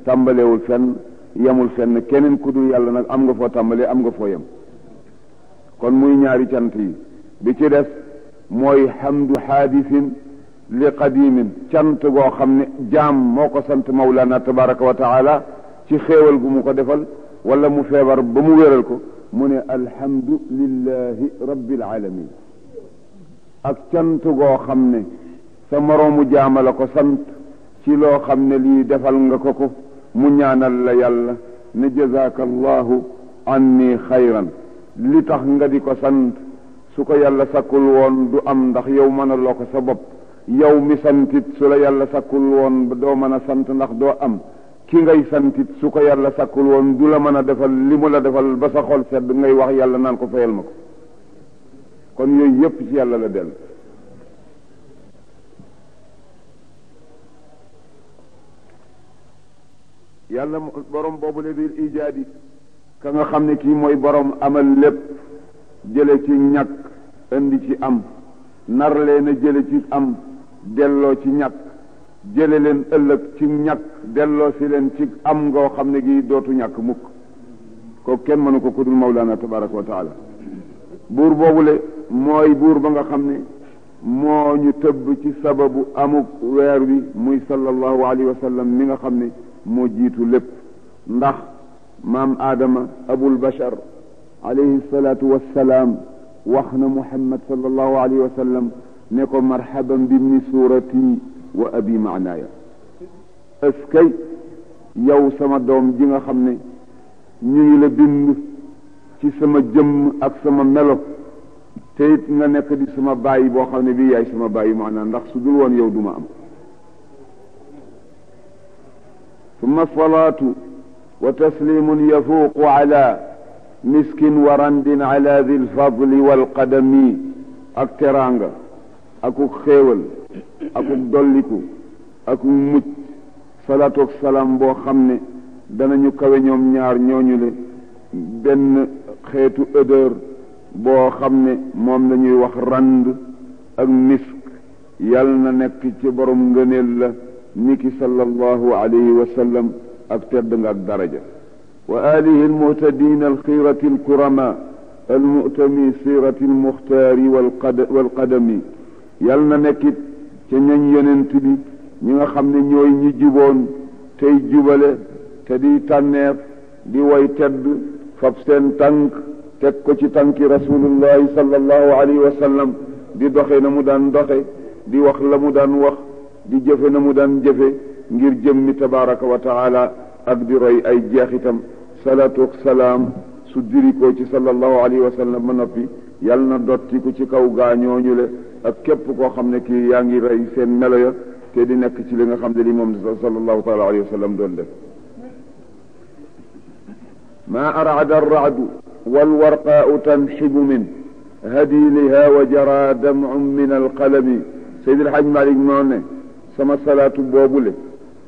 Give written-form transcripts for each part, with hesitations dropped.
tàmbalewul fenn yemul fenn keneen ku dul yàlla nag am nga foo tàmbalee am nga foo yem kon muy ñaari cant yi bi ci des mooy hamdu haadisin li qadimin cant goo xam ne jaam moo ko sant mawlana tabaraka wa taala ci xéewal gu mu ko defal wala mu feebar ba mu wéral ko mu ne alhamdu lillahi rabbil alamin ak cant goo xam ne sa moroomu jaama la ko sant ci loo xam ne lii defal nga ko mu ñaanal la yàlla ne jazaaka allahu anni xayran li tax nga di ko sant su ko yàlla sakkul woon du am ndax yow mën a loo ko sa bopp yow mi santit su la yàlla sakkul woon doo mën a sant ndax doo am ki ngay santit su ko yàlla sakkul woon du la mën a defal li mu la defal ba sa xol sedd ngay wax yàlla naan ko fayal ma ko kon yooyu yépp ci yàlla la dellu yàlla borom boobu le biir ijaadi ka nga xam ne kii mooy borom amal lépp jële ci ñàkk indi ci am nar leen a jële ci am delloo ci ñàkk jële leen ëllëg ci ñàkk delloo si leen ci am ngoo xam ne gi dootu ñàkk mukk ko kenn mënu ko kudul mawlaana tabaraka wa taala buur boobule mooy buur ba nga xam ne moo ñu tëbb ci sababu amuk weer wi muy sallallahu alayhi wa sallam mi nga xam ne moo jiitu lépp ndax maam aadama abul bashar alayhi salatu wassalaam wax na muhammad sallallahu alayhi wa sallam ne ko marhaban bibni suurati wa abi maanaaya eskay yow sama doom ji nga xam ne ñu ngi la bind ci sama jëmm ak sama melo te it nga nekk di sama bàyyi boo xam ne bii yaay sama bàyyi maanaam ndax su dul woon yow duma am summa salaatu wa taslimun yafuuqu ala miskin wa randin ala di lfadli walqadami ak teraanga akuk xéewal akuk dolliku akuk mucc salaatu ak salaam boo xam ne danañu kawe ñoom ñaar ñooñu le benn xeetu odeur boo xam ne moom la ñuy wax rand ak misk yal na nekk ci borom ngëneel la niki sallallahu alayhi wa sallam ak tedd nga ak daraja wa alihi almuhtadina alxirati alkurama almutami sirati almuxtaari walqadami yal na nekkit ca ñoñ yonent bi ñi nga xam ne ñooy ñi juboon tey jubale te di tànneef di way tedd fab seen tànk teg ko ci tànki rasulullahi sallallahu alayhi wa sallam di doxe na mu daan doxe di wax la mu daan wax di jëfe na mu daan jëfe ngir jëmmi tabaraka wa taala ak di roy ay jeexitam salaatu ak salaam su dirikoo ci sallallahu alayhi wa sallam ba noppi yal na dotti ku ci kaw gaañooñu le ak képp koo xam ne kii yaa ngi rey seen melo ya te di nekk ci li nga xam ne li moom sallallahu taala alayhi wa sallam doon def ma arada arradu walwarqaau tanxibu min hadiliha wa jara dam'un min alqalami Seydi El Hadj Malick moo ne sama salaatu boobule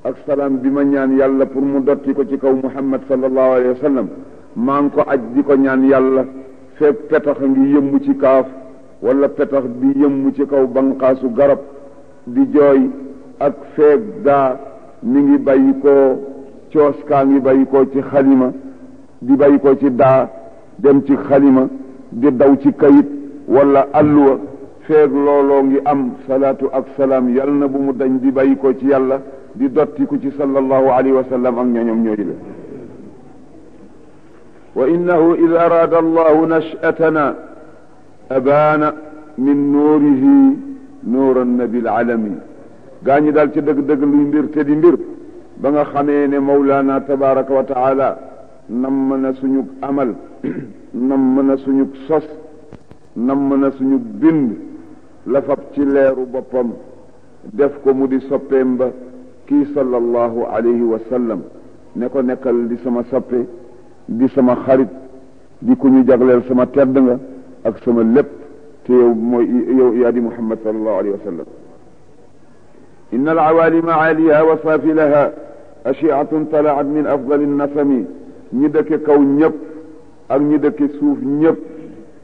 ak salaam bi ma ñaan yàlla pour mu dotti ko ci kaw Muhammad sallallahu alayhi wa sallam maa ngi ko aj di ko ñaan yàlla fekk petax ngi yëmmu ci kaaf wala petax di yëmmu ci kaw banqaasu garab di jooy ak feeg daa mi ngi bàyyi koo coos kaa ngi bàyyi koo ci xalima di bàyyi koo ci daa dem ci xalima di daw ci kayit wala alluwa feeg looloo ngi am salaatu ak salaam yal na bu mu dañ di bàyyi ko ci yàlla di dottiku ci sallallahu alayhi wa sallam ak ñoñom ñooyu la wa innahu id araada allahu nashatana abaana min nuurihi nuura nabil alami gaa ñi daal ci dëgg-dëgg luy mbir te di mbir ba nga xamee ne mawlaana tabaraka wa taala namm na suñu amal namm na suñu sos namm na suñu bind la fab ci leeru boppam def ko mu di soppeem ba kii sallallahu alayhi wa sallam ne ko nekkal di sama soppe di sama xarit di ku ñu jagleel sama tedd nga ak sama lépp te yow mooy yow yaa di Muhammad sallallahu alayhi wa sallam inna alawalima aaliha wa saafilaha ashiatun talaat min afdali nasami ñi dëkke kaw ñëpp ak ñi dëkke suuf ñëpp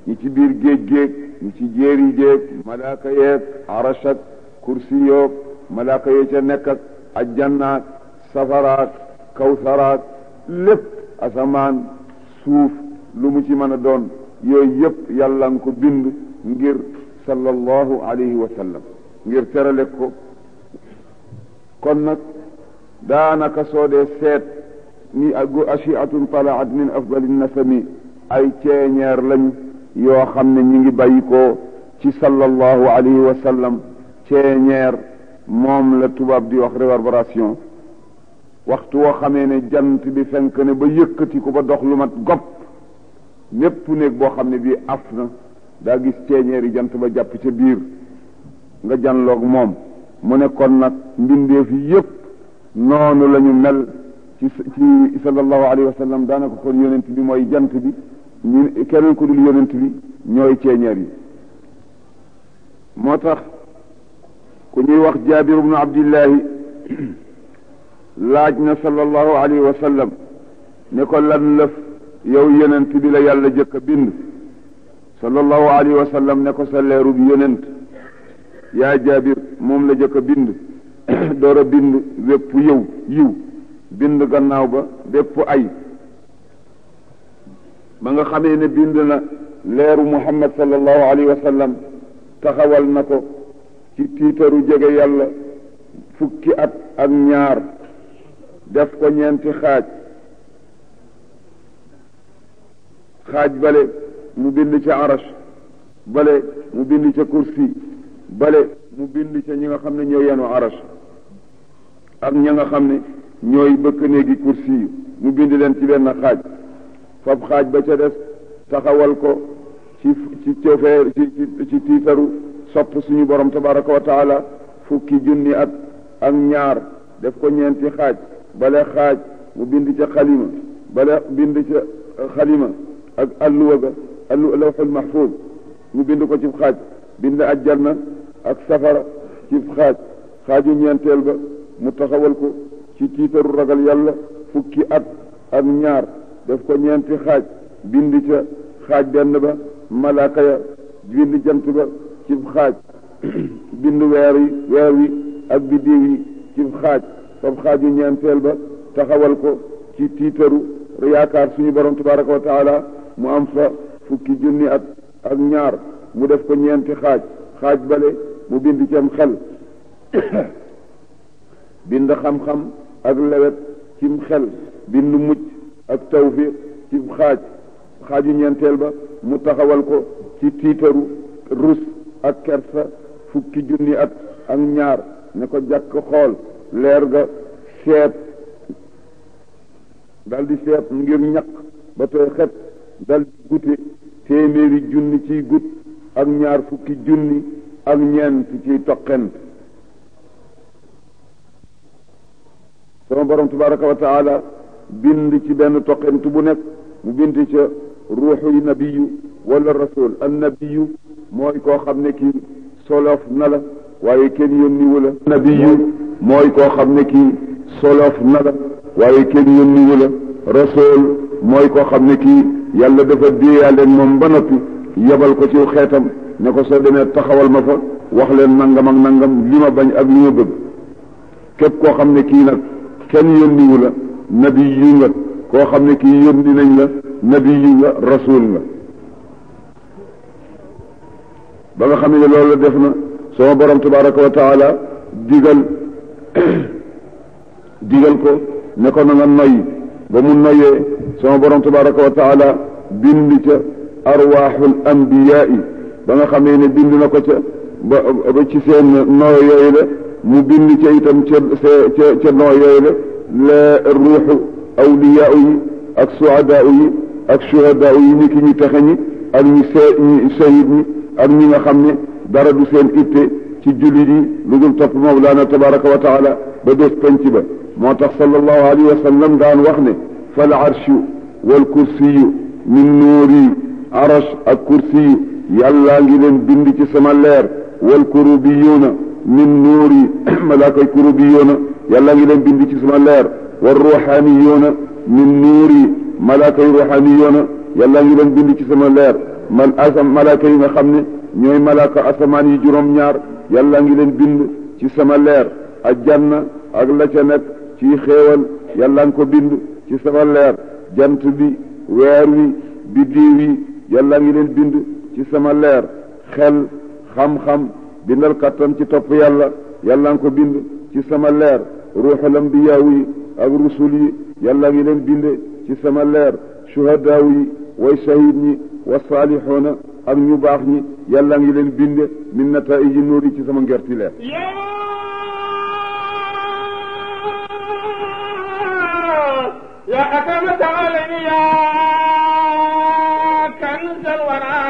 ñi ci biir géej géej ñi ci jéeri jéeg malaaka yeeg arash ak kursi yoog malaaka yee ca nekk ak ajjannaak safaraak kawsaraak lépp asamaan suuf lu mu ci mën a doon yooyu yëpp yàlla nga ko bind ngir sallallahu alayhi wa sallam ngir terale ko. kon nag daanaka soo dee seet ni ashiatun talaat min afdali nasami ay ceeñeer lañ yoo xam ne ñi ngi bàyyi ko ci sallallahu alayhi wa sallam. ceeñeer moom la tubaab di wax réverbération. waxtu woo xamee ne jant bi fenk ne ba yëkkati ko ba dox lu mat gopp népp néeg boo xam ne bii af na daa gis ceeñeer yi jant ba jàpp ca biir nga janloog moom. mu ne kon nag mbindeef yi yëpp noonu la ñu mel ci sallallahu alayhi wa sallam. daanaka kon yonent bi mooy jant bi ñu keneen ko dul yonent bi ñooy ceeñeer yi. moo tax ku ñuy wax Jaabir ibnu Abdillahi laaj na sallallahu alayhi wa sallam ne ko lan lëf yow yonent bi la yàlla jëkk a bind. sallallahu alayhi wa sallam ne ko sa leeru bi yonent yaa Jaabir moom la jëkk a bind door a bind bépp yiw bind gannaaw ba bépp ay. ba nga xamee ne bind na leeru Muhammad sallallahu alayhi wa sallam taxawal na ko ci tiitaru jege yàlla fukki at ak ñaar def ko ñeenti xaaj bale mu bind ca arash bale mu bind ca kursi bale mu bind ca ñi nga xam ne ñooy yenu arash ak ña nga xam ne ñooy bëkk néegi kursi yi mu bind leen ci benn xaaj. fab xaaj ba ca des taxawal ko ci cofeer ci tiitaru sopp suñu borom tabaraka wa taala fukki junni at ak ñaar def ko ñeenti xaaj bale xaaj mu bind ca xalima bale bind ca xalima ak alluwa ga lawxul mahfuz mu bind ko ci xaaj bind ajjanna ak safara ci xaaju ñeenteel ba mu taxawal ko ci tiitaru ragal yàlla fukki at ak ñaar def ko ñeenti xaaj bind ca xaaj benn ba malaaka ya bind jant ba ci xaaj bind weer wi ak biddiw yi ci xaaj fab xaaju ñeenteel ba taxawal ko ci tiitaru yaakaar suñu borom tabaraka wa taala mu am fa fukki junni at ak ñaar mu def ko ñeenti xaaj bale mu bind ci am xel bind xam-xam ak lewet cim xel bind mucc ak tawfiq ci xaaju ñeenteel ba mu taxawal ko ci tiitaru rus ak kersa fukki junni at ak ñaar ne ko jàkk xool leer ga seet dal di seet ngir ñaq ba tooy xet dal di gute téeméeri junni ciy gut ak ñaar fukki junni ak ñeent ciy toqent. sama borom tabaraka wa taala bind ci benn toqent bu nekk mu bind ca ruuxu nabiyu wala rasul an nabiyu mooy koo xam ne kii solof na la waaye kenn yónniwu la. nabiyu mooy koo xam ne kii solof na la waaye kenn yónniwu la. rasul mooy koo xam ne kii yàlla dafa déeyaaleen moom ba noppi yebal ko ci xeetam ne ko soo demee taxawal ma fa wax leen nangam ak nangam li ma bañ ak li ma bëgg. képp koo xam ne kii nag kenn yónniwu la nabiyu nga. koo xam ne kii yónni nañ la nabiyu nga rasul nga. ba nga xam ne loolu la def na sama borom tabaraka wa taala digal ko ne ko na nga noyyi ba mu noyyee sama borom tabaraka wa taala bind ca arwaaxul ambiyaa yi ba nga xamee ne bind na ko ca ba ci seen noo yooyu la mu bind ca itam ca noo yooyu la ruuxu awliyaa yi ak suadaa yi ak shuhadaa yi ñi ki ñu texe ñi ak ñi shahid ñi ak ñi nga xam ne dara du seen itte ci jullit yi lu dul topp mawlaana tabaraka wa taala ba des penc ba. moo tax sallallahu alayhi wa sallam daan wax ne fal arshu wal kursiyu min nuuri arash ak kursiyu yàllaa ngi leen bind ci sama leer wal kurubiyuuna min nuuri malaakay kurubiyuuna yàllaa ngi leen bind ci sama leer wal ruuxaaniyuuna min nuuri malaakay ruuxaaniyuuna yàllaa ngi leen bind ci sama leer malaaka yi nga xam ne ñooy malaaka asamaan yi juróom-ñaar yàllaa ngi leen bind ci sama leer aljanna ak la ca nekk ci xéewal yàlla nga ko bind ci sama leer jant bi weer wi biddiw yi yàlla ngi leen bind ci sama leer xel xam-xam bindal kattan ci topp yàlla yàlla nga ko bind ci sama leer ruuxul ambiyaaw yi ak rusul yi yàlla ngi leen binde ci sama leer shuhadaaw yi way shahid ñi wa saalixoona ak ñu baax ñi yàlla ngi leen binde min nataiji nuur yi ci sama ngerti leer يا أكرمت علي يا كنز الورى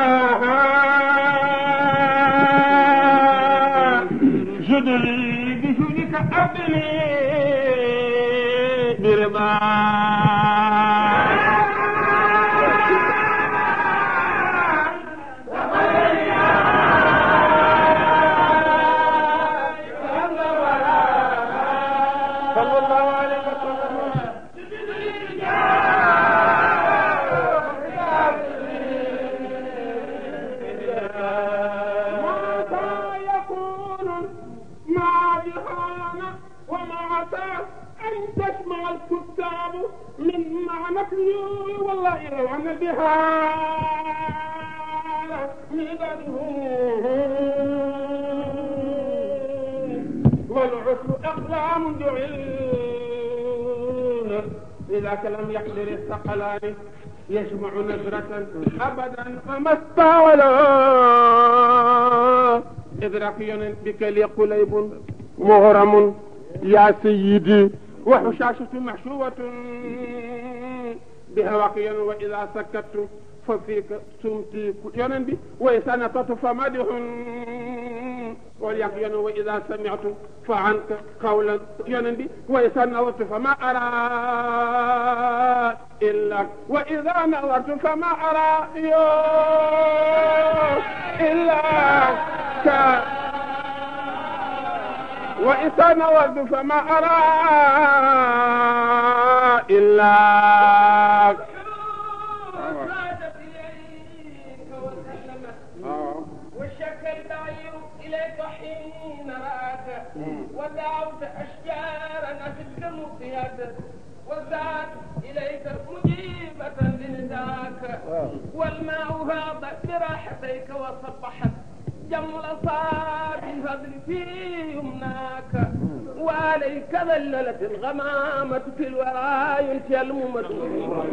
جدلي بجودك أبني برضا والله لو عن البحار والعسر أقلام جعل لذاك لم يقدر الثقلان يجمع نزرة أبدا فما استولى إدراك بك لي قليب مغرم يا سيدي وحشاشة محشوة بهواقيا وإذا سكت ففيك سمتي ينبي وإذا نطت فمدح واليقين وإذا سمعت فعنك قولا ينبي وإذا نظرت فما أرى إلا وإذا نظرت فما أرى إلا وإذا نظرت فما أرى إلا وشك البعير إليك حين رآك ودعوت أشجارا في الدم قيادة وزعت إليك مجيبة لنداك والماء هاض براحتيك وصبحت جمل صاب الفضل في يمناك وعليك ذللت الغمامة في الورى ينتهي الممد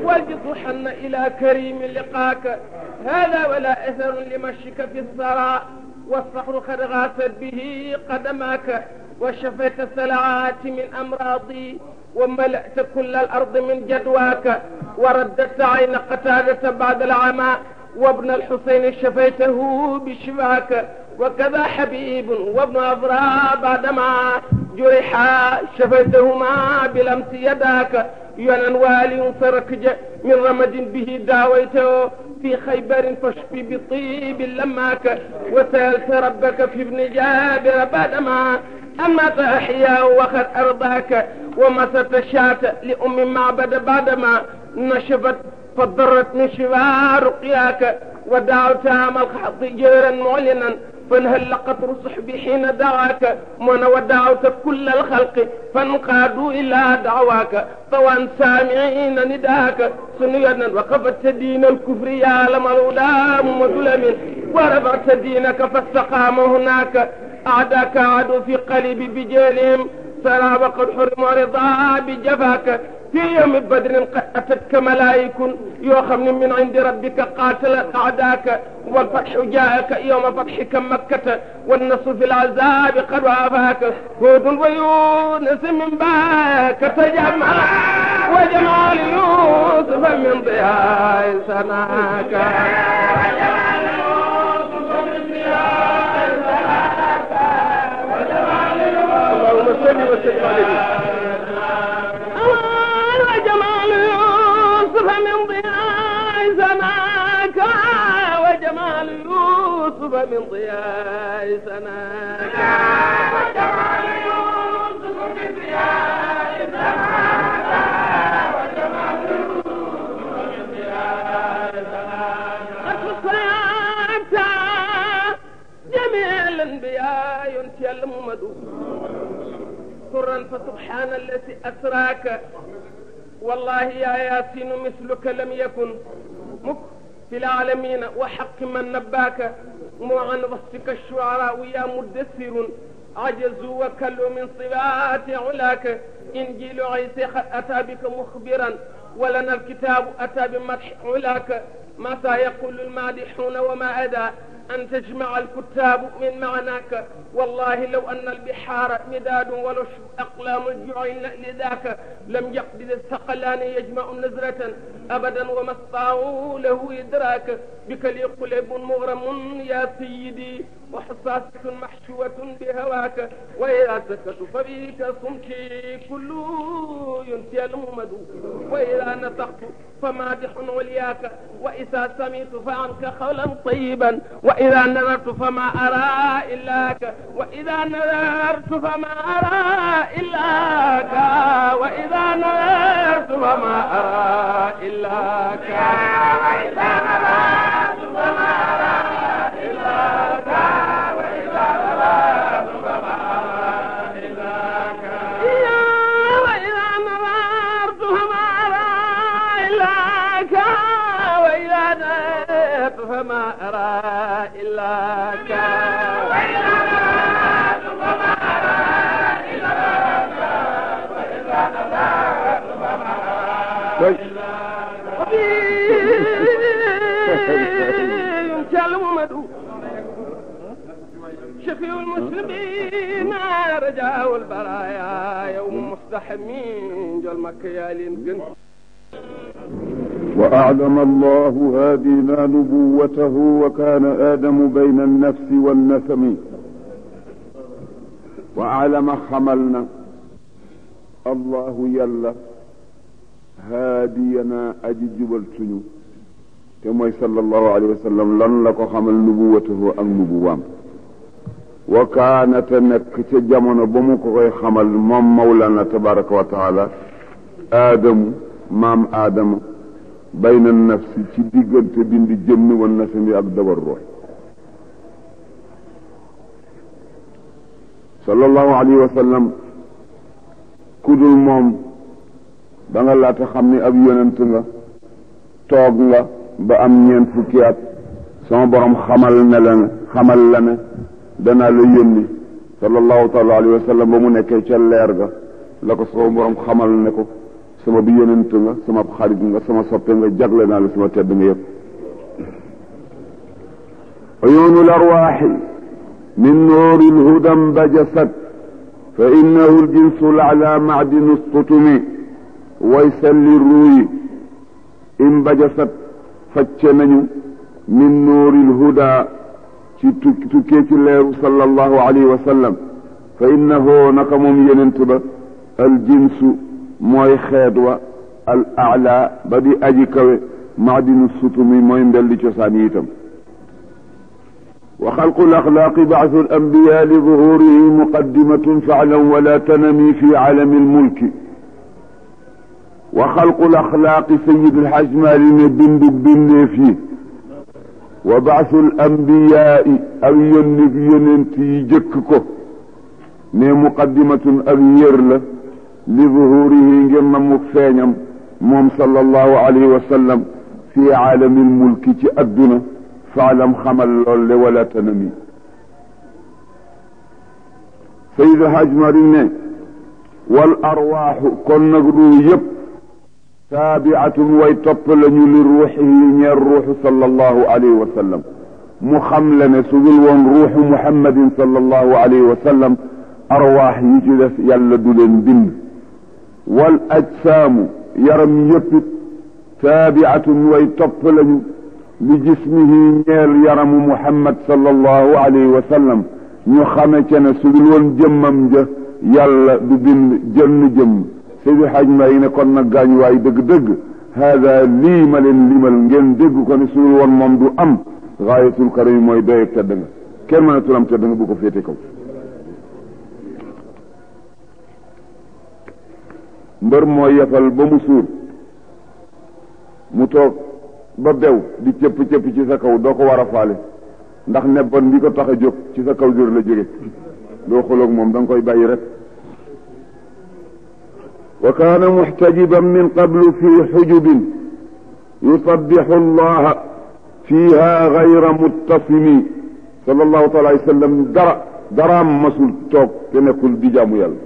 والجد حن إلى كريم لقاك هذا ولا أثر لمشيك في الثراء والصخر قد غاست به قدماك وشفيت السلعات من أمراضي وملأت كل الأرض من جدواك وردت عين قتادة بعد العمى وابن الحسين شفيته بشفاك وكذا حبيب وابن أضراء بعدما جرحا شفيتهما بلمس يداك ينن والي سركج من رمد به داويته في خيبر فاشفي بطيب لماك وسألت ربك في ابن جابر بعدما أما تأحيا وخر أرضاك ومست الشاة لأم معبد بعدما نشفت فضرت من شفاء رقياك ودعوت عمل خط جيرا معلنا فانهل قطر صحبي حين دعاك من ودعوت كل الخلق فانقادوا إلى دعواك طوان سامعين نداك سنيا وقفت دين الكفر يا لمولى مظلم ورفعت دينك فاستقام هناك أعداك عدو في قلبي بجيلهم سراب قد حرم رضا بجفاك في يوم بدر قد أتتك ملائك يوخمن من عند ربك قاتل أعداك والفتح جاءك يوم فتحك مكة والنصر في العذاب قد وافاك هود ويونس من باك تجمع وجمال يوسف من ضياء سناك وجمال يوسف من ضياء سناك وجمال يوسف اللهم صل وسلم عليه وجمال يوسف من ضياء سناك وجمال يوسف من ضياء سناك وجمال يوسف من ضياء سناك وجمال يوسف من ضياء سناك قد جميع الانبياء ينتهي الممد سرا فسبحان الذي أسراك والله يا ياسين مثلك لم يكن مك في العالمين وحق من نباك وعن وصفك الشعراء يا مدثر عجزوا وكلوا من صفات علاك إنجيل عيسى أتى بك مخبرا ولنا الكتاب أتى بمدح علاك متى يقول المادحون وما أدى أن تجمع الكتاب من معناك والله لو أن البحار مداد ولو أقلام الجعل لذاك لم يقدر الثقلان يجمع نزرة أبدا وما استطاعوا له إدراك بك لي قلب مغرم يا سيدي وحصاسة محشوة بهواك وإذا سكت فبيك صمتي كل ينسي الممد وإذا نطقت فمادح علياك وإذا سميت فعنك قولا طيبا وإذا نذرت فما أرى إلاك وإذا نذرت فما أرى إلاك وإذا نذرت فما أرى إلاك وإذا نذرت فما أرى إلاك وإذا نذرت فما أرى إلاك وإذا نذرت فما أرى إلاك وإذا نذرت فما أرى إلاك وإذا نذرت فما أرى إلاك وإذا نذرت فما أرى إلاك شفيع المسلمين رجاء البرايا يوم مستحمين جل مكيالين وأعلم الله هادينا نبوته وكان آدم بين النفس والنسم وأعلم خملنا الله يلا هادينا أججبل سنو كما صلى الله عليه وسلم لن لك خمل نبوته أم نبوام وكانت نك جمنا بمك خمل مم مولانا تبارك وتعالى آدم مام آدم بين النفس ci diggante bindi jëmmi wan nasami ak dabar roy sallallahu alayhi wa sallam kudul moom da nga laata xam ni ab yonent nga toog nga ba am ñeent fukki at sama borom xamal la ne danaa la yónni sallallahu taala alayhi wa sallam ba mu nekkee ca leer ga la ko sama borom xamal ne ko sama bi yonent nga sama xarit nga sama soppe nga jagle naa la sama tedd nga yëpp uyuunu larwaaxi min nuuri lhuda mbajasat fa innahu ljinsu lala macdinu stutumi waysalli ruuyi imbajasat facce nañu min nuuri lhuda ci tukkee ci leeru sallallahu alayhi wa sallam fa innahu naka moom yonent ba aljinsu mooy xeet wa al aala ba di aji kawe maadinu sutumi mooy mbelli cosaan yi itam wa xalqu l axlaaqi baasu l ambiya li zuhurihi muqaddimatun faalam wala tanami fi alami lmulki wa xalqu l axlaaqi sayid alxaj maali ne bindu bindeef yi wa baasu l ambiyaai ak yonent yi jëkk ko ne muqaddimatun ak yër la li zuhurihi ngir na mu feeñam moom sallallahu alayhi wa sallam fi aalami lmulki ci adduna faalam xamal lool le wala tanami sayid haj mari ne wal arwaaxu kon nag ruu yëpp taabiatun way topp lañu li ruuxihi ñeer ruuxu sallallahu alayhi wa sallam mu xam le ne su dul woon ruuxu muhammadin sallallahu alayhi wa sallam arwaax yi ci des yàlla du leen bind wal ajsaamu yaram yëppit taabiatun way topp lañu li jismihi ñeel yaramu muhammad sallallahu alayhi wa sallam ñu xame ca ne su dul woon jëmmam ja yàlla du bind jënn jëmm Seydi Haj Maalik ne kon nag gaañuwaay dëgg-dëgg hada lii ma leen limal ngeen dégg ko ne su dul woon moom du am gaayatul karim mooy doyeg tedd nga kenn mënatul am tedd nga bu ko féete kaw mbër mooy yefal ba mu suur mu toog ba bew di cëpp-cëpp ci sa kaw doo ko war a faale ndax nebban bi ko tax a jóg ci sa kaw jur la jóge doo xoloog moom da nga koy bàyyi rek wa kaana muxtajiban min qablu fi xujubin yusabbixu allaha fiiha gayra muttasimi sallallahu taala alayhi wa sallam daraam masul toog te nekkul di jaamu yàlla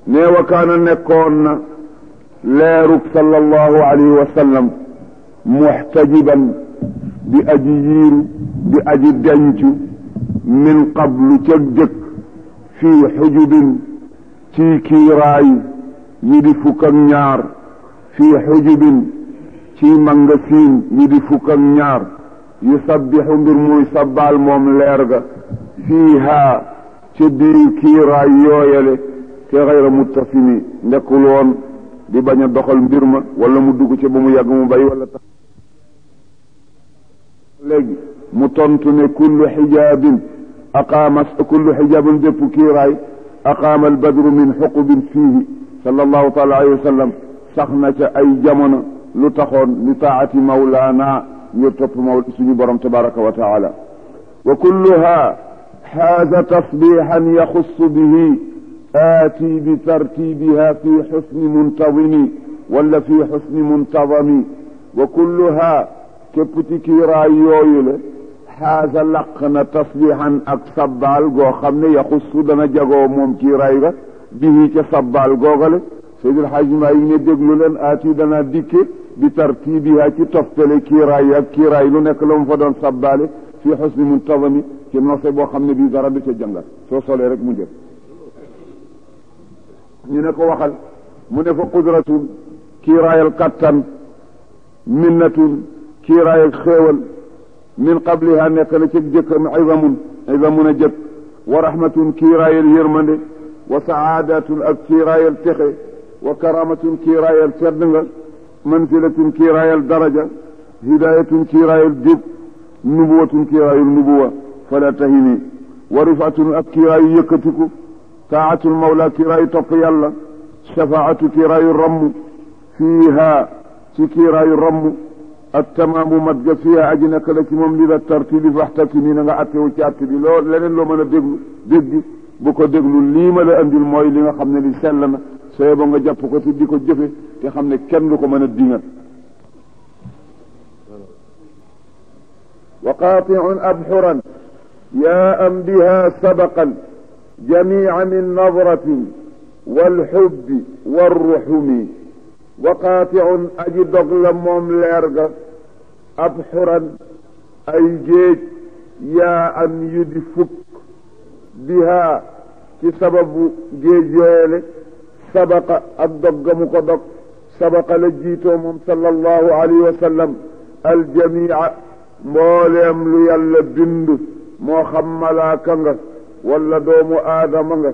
ne wa kaana nekkoon na leerug sallallahu alayhi wa sallam muxtajiban di aji yiiru di aji dencu min qablu ca jëkk fii xujubin ci kiiraay yi di fukk ak ñaar fii xujubin ci mangasin yi di fukk ak ñaar yusabbixu mbir muy sabbaal moom leer ga fiihaa ca biir kiiraay yooyale te xayra muttasimi nekkul woon di bañ a doxal mbir ma wala mu dugg ci ba mu yàgg mu bay wala tax léegi mu tontu ne kullu xijaabin bépp kiiraay aqaama albadru min xuqubin fiihi sallallahu taala alayhi wa sallam sax na ca ay jamono lu taxoon li taati mawlaana ngir topp suñu borom tabaraka wa taala wa kulluha xaaza tasbixan yaxussu bihi aati bi tartibiha fi xusni muntadimi wala fi xusni muntadami wa kulluha képp ci kiiraay yooyu la xaaza laq na tasbixan ak sabbaal goo xam ne yaxussu dana jagoo moom kiiraay ga bihi ca sabbaal googale Seydil Xaaji Maalik ne déglu leen aati dana dikke bi tartibiha ci toftale kiiraay ak kiiraay lu nekk la mu fa doon sabbaale fi xusni muntadami ci nose boo xam ne bii dara du ca jàngat soo solee rek mu jël ñu ne ko waxal mu ne fa qudratun kiiraayal kattan minnatun kiiraayal xéewal min qabliha nekk na ci jëkkam izamun a jëkk wa rahmatun kiiraayal yërmande wa saadatun ak kiiraayal texe wa karamatun kiiraayal tedd nga manzilatun kiiraayal daraja hidayatun kiiraayal jub nubuwatun kiiraayal nubuwa fala tahini wa rifatun ak kiiraayu yëkkatiku taatul mawla kiiraayu topp yàlla shafaatu kiiraayu ramm fiiha ci kiiraayu ramm ak tamaamu mat ga fiiha aji nekk la ci moom li la tartibi faxtakimi na nga attewu ci atte bi loo leneen loo mën a dégg bu ko déglu lii ma la andil mooy li nga xam ne li sell na sooy ba nga jàpp ko ci di ko jëfe te xam ne kenn du ko mën a dinga wa qaatiun abxuran yaa am biha sabaqan jamiica min nadratin walxubbi warruxumi wa qaatiun aji dog la moom leer ga abxuran ay géej yaa am yu di fukk biha ci sababu géej yooyele sabaqa ak dog ga mu ko dog sabaqa la jiitoo moom sallallahu alayhi wa sallam aljamia mbooleem lu yàlla bind moo xam malaaka nga wala doomu aadama nga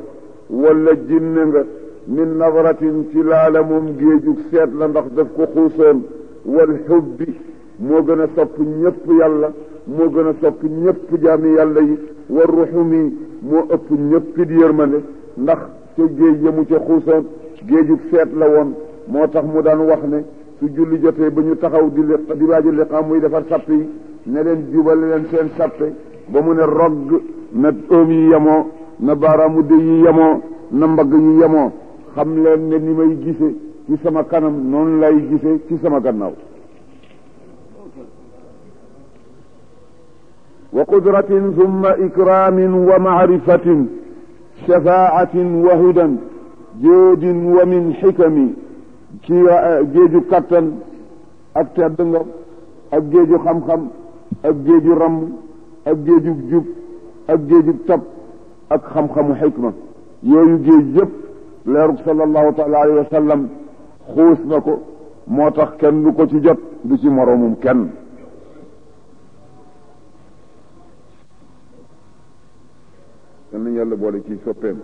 wala jinne nga min nadratin ci laala moom géejug seet la ndax daf ko xuusoon wal xubbi moo gën a sopp ñëpp yàlla moo gën a sopp ñëpp jaami yàlla yi war ruxumi moo ëpp ñëpp di yërmande ndax ca géej ya mu ca xuusoon géejug seet la woon moo tax mu daan wax ne su julli jotee ba ñu taxaw di waaji liqaam muy defar sapp yi ne leen jubale leen seen sappe ba mu ne rogg na oom yi yemoo na baaraamu dëy yi yemoo na mbagg yi yemoo xam leen ne ni may gise ci sama kanam noonu lay gise ci sama gannaaw wa qudratin thumma ikramin wa maarifatin shafaatin wa hudan joodin wa min xikami ci géeju kattan ak tedd nga ak géeju xam-xam ak géeju ramm ak géeju jub ak géeju tab ak xam-xamu xikma yooyu géej yëpp leerug sallallahu taala alayhi wa sallam xuus na ko moo tax kenn du ko ci jot du ci moroomum kenn kenn nañu yàlla boole ci soppeem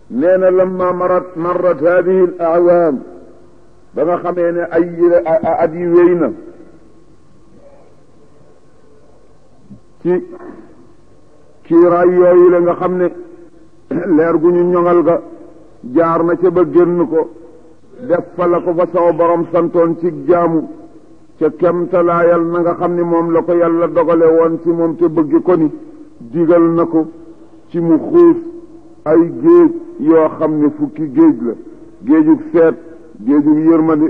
nee na lamma marrat hadihi al a'waam ba nga xamee ne ay at yi wéy na ci kiiraay yooyu la nga xam ne leer gu ñu ñoŋal ga jaar na ca ba génn ko def fa la ko fa sama borom santoon ci jaamu ca kemtalaayal na nga xam ni moom la ko yàlla dogale woon ci moom te bëgg ko ni digal na ko ci mu xuus ay géej yoo xam ne fukki géej la géejug seet géejug yërmande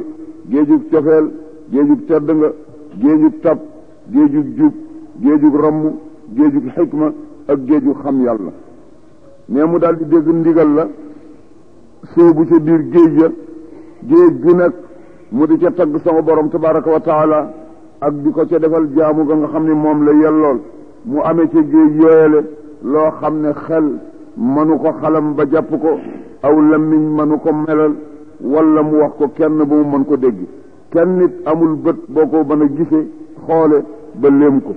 géejug cofeel géejug tedd nga géejug tab géejug jub géejug ramm géejug xikma ak géejug xam yàlla mais mu daal di dégg ndigal la sóobu ca biir géej ya géej gu nekk mu di ca tagg sama borom tabaraka wa taala ak di ko ca defal jaamu ga nga xam ne moom la yellool mu amee ca géej yooyale loo xam ne xel mënu ko xalam ba jàpp ko aw lammiñ mënu ko melal wala mu wax ko kenn ba mu mën ko dégg kenn nit amul bët boo ko mën a gise xoole ba léem ko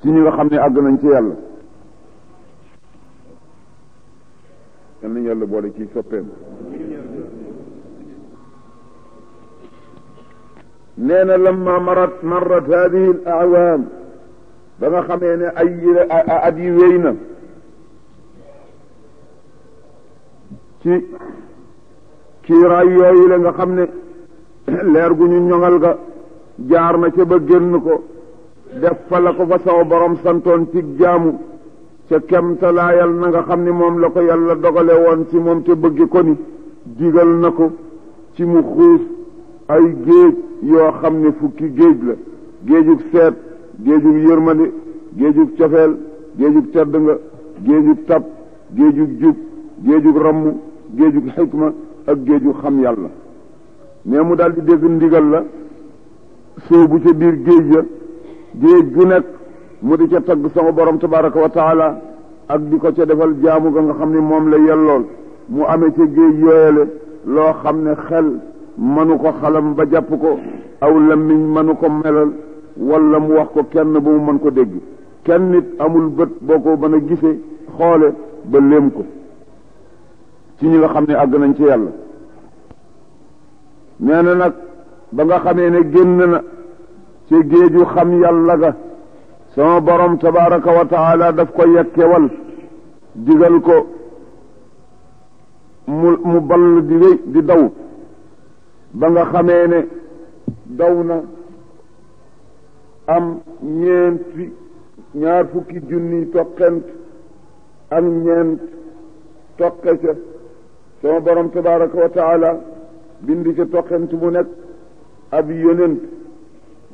ci ñi nga xam ne àgg nañ ci yàlla yal nañ yàlla boole ci soppeem nee na lamma marrat hadihi al a'wam ba nga xamee ne ay at yi wéy na ci kiiraay yooyu la nga xam ne leer gu ñu ñoŋal ga jaar na ca ba génn ko def fa la ko fa saw borom santoon ci jaamu ca kemtalaayal na nga xam ne moom la ko yàlla dogale woon ci moom te bëgg ko ni digal na ko ci mu xuus ay géej yoo xam ne fukki géej la géejug seet géejug yërmande géejug cofeel géejug tedd nga géejug tab géejug jub géejug ramm géejug xikma ak géejug xam yàlla mais mu daal di dégg ndigal la sóobu ca biir géej ya géej gu nekk mu di ca tagg sama borom tabaraka wa taala ak di ko ca defal jaamu ga nga xam ne moom la yellool mu amee ca géej yooyale loo xam ne xel mënu ko xalam ba jàpp ko aw lammiñ mënu ko melal wala mu wax ko kenn ba mu mën ko dégg kenn nit amul bët boo ko mën a gise xoole ba léem ko ci ñi nga xam ne àgg nañ ci yàlla nee na nag ba nga xamee ne génn na ci géeju xam yàlla ga sama borom tabaraka wa taala daf ko yekkewal digal ko mu ball di wéy di daw ba nga xamee ne daw na am ñaar fukki junni toqent ak ñeent toqe ca sama borom tabaraka wa taala bindi ca toqent bu nekk ab yonent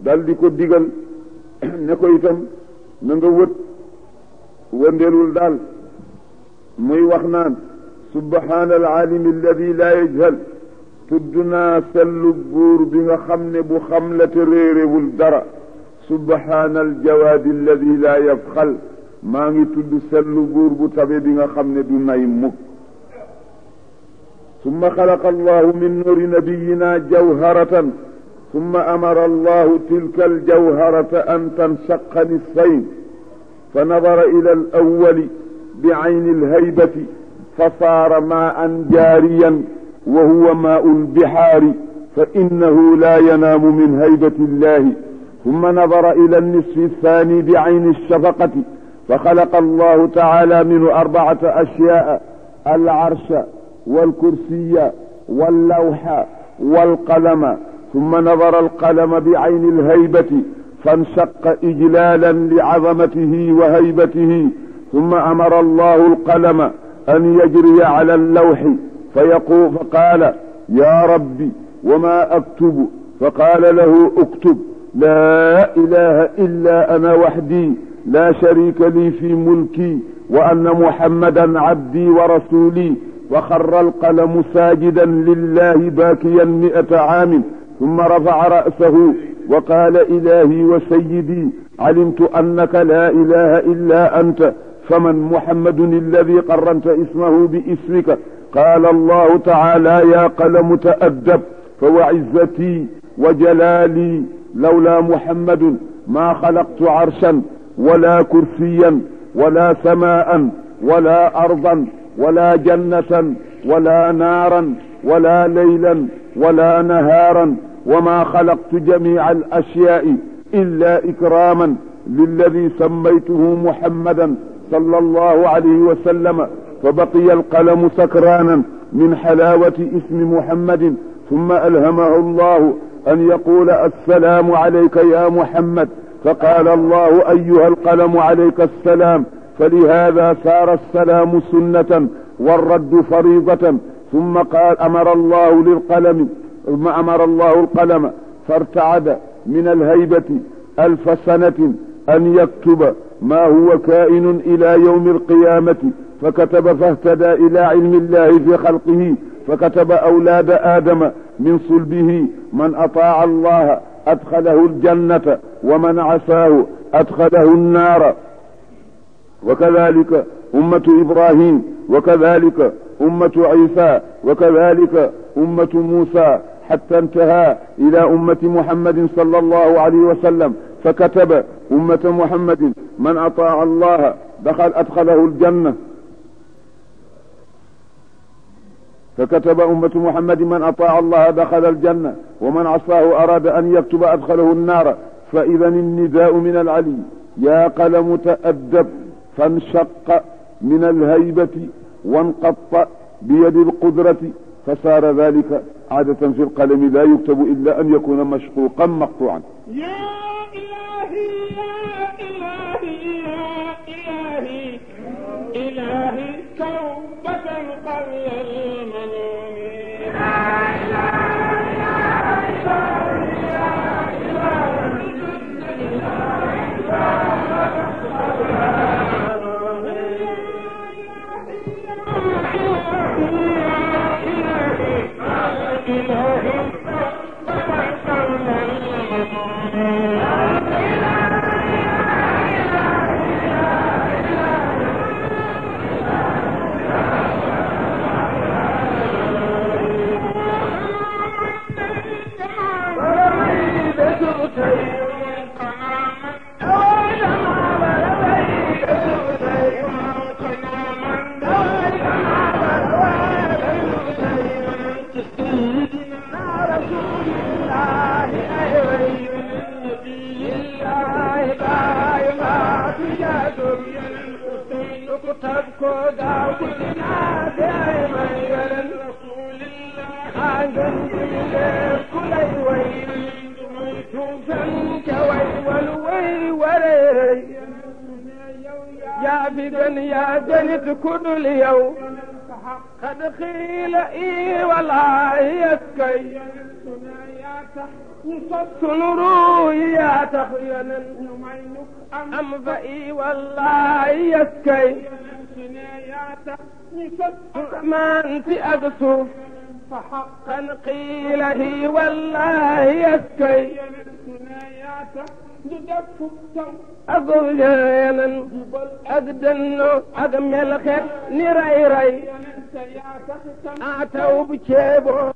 dal di ko digal ne ko itam na nga wëndeelul daal muy wax naan subhaana alaalimi alladi laa yajhal tudd naa sellu buur bi nga xam ne bu xam la te réerewul dara subhaana aljawaadi alladi laa yabxal maa ngi tudd sellu buur bu tabe bi nga xam ne du nay mukk summa xalaqa allahu min nuuri nabiyina jawharatan summa amara allahu tilka aljawharata an tanshaqa nisfayn fa nadara ila alawwali بعين الهيبة فصار ماء جاريا وهو ماء البحار فإنه لا ينام من هيبة الله ثم نظر إلى النصف الثاني بعين الشفقة فخلق الله تعالى منه 4 أشياء: العرش والكرسي واللوح والقلم. ثم نظر القلم بعين الهيبة فانشق إجلالا لعظمته وهيبته. ثم أمر الله القلم أن يجري على اللوح فقال: يا ربي وما أكتب؟ فقال له: اكتب: لا إله إلا أنا وحدي لا شريك لي في ملكي وأن محمدا عبدي ورسولي. وخر القلم ساجدا لله باكيا 100 عام. ثم رفع رأسه وقال: إلهي وسيدي علمت أنك لا إله إلا أنت فمن محمد الذي قرنت اسمه باسمك؟ قال الله تعالى: يا قلم تأدب، فوعزتي وجلالي لولا محمد ما خلقت عرشا ولا كرسيا ولا سماء ولا أرضا ولا جنة ولا نارا ولا ليلا ولا نهارا، وما خلقت جميع الأشياء إلا إكراما للذي سميته محمدا صلى الله عليه وسلم. فبقي القلم سكرانا من حلاوة اسم محمد. ثم ألهمه الله أن يقول السلام عليك يا محمد، فقال الله أيها القلم عليك السلام، فلهذا صار السلام سنة والرد فريضة. ثم قال أمر الله القلم فارتعد من الهيبة 1000 سنة أن يكتب ما هو كائن إلى يوم القيامة، فكتب فاهتدى إلى علم الله في خلقه، فكتب أولاد آدم من صلبه من أطاع الله أدخله الجنة ومن عصاه أدخله النار، وكذلك أمة إبراهيم، وكذلك أمة عيسى، وكذلك أمة موسى، حتى انتهى إلى أمة محمد صلى الله عليه وسلم، فكتب أمة محمد من أطاع الله أدخله الجنة، فكتب أمة محمد من أطاع الله دخل الجنة ومن عصاه أراد أن يكتب أدخله النار. فإذا النداء من العلي يا قلم تأدب، فانشق من الهيبة وانقط بيد القدرة، فصار ذلك عادة في القلم لا يكتب إلا أن يكون مشقوقا مقطوعا. يا إلهي يا إلهي يا إلهي إلهي توبة القوي المنون، يا إلهي يا إلهي يا جنت كل اليوم قد خيل إي والله يسكي سنرو يا تخينا أم فإي والله يسكي ما أنت أقصر فحقا قيل هي والله يسكي أقول جانا أقدنو أقمل خير نري ري أعتو بشيبو